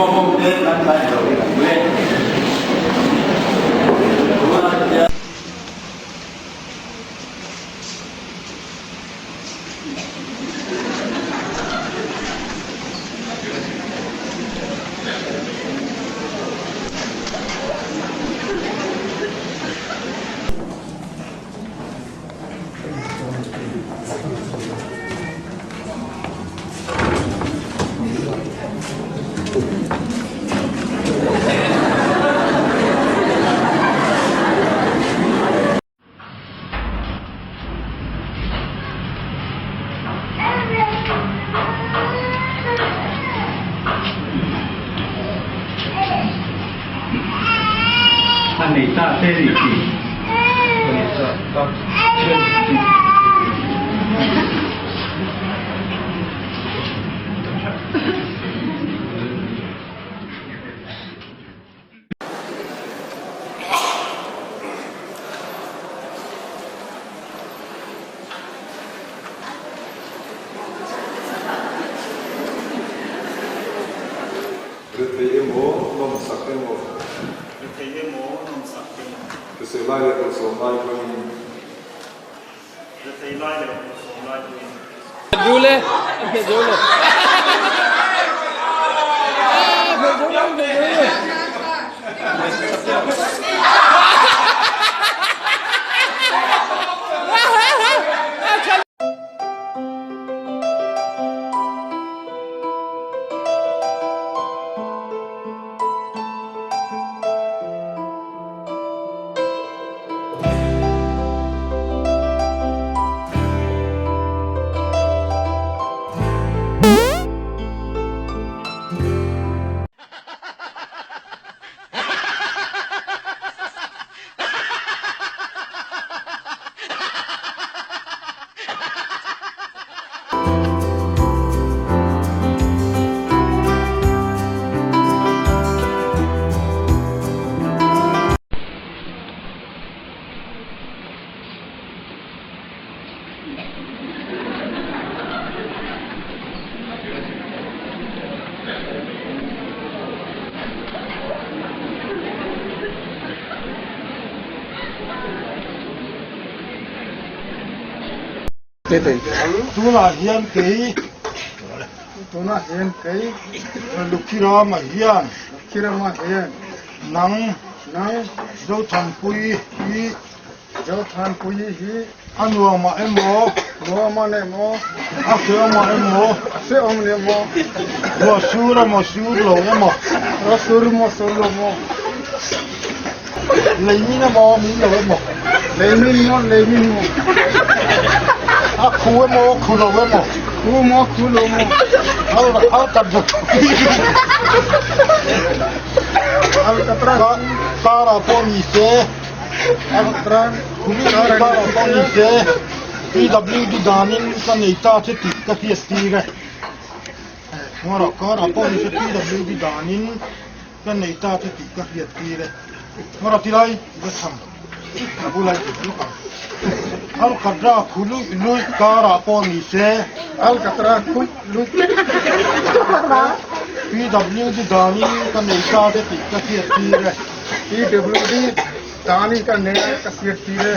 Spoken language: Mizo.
Inkhawm ho te kan tlai lo hi kan hmu e. Tunah hian. A nei ta te ni tih. Rethei emaw, nawmsak emaw. Rethei emaw, nawmsak emaw. Hrisel lai leh bawlhsawm lai pawhin. Rethei lai leh bawlhsawm lai pawhin. Zule, zule. Tunah hian kei Tunah hian kei Lukhirama hian Lukhirama hian Nang Nang Zothanpuii hi Zothanpuii hi a nuamah emaw nuamah emaw a hreawmah emaw a hreawm emaw ruah sur emaw sur lo emaw ruah sur emaw sur lo emaw lei min emaw min lo emaw lei min emaw lei min emaw a khu emaw khu lo emaw khu emaw khu lo emaw al al kat Kara pawh ni se Kara pawh ni se PWD danin ka nei ta che tih ka hriat tir e. Kara pawh ni se PWD danin ka nei ta che tih ka hriat tir e. Ngawrh a ti lai ka chhang a bula i ti lawk ang. Alkatra khu luih luih karah pawh ni se. Alkatra khu luih PWD danin ka nei ta che tih ka hriat tir e. PWD danin ka nei ka hriat tir e.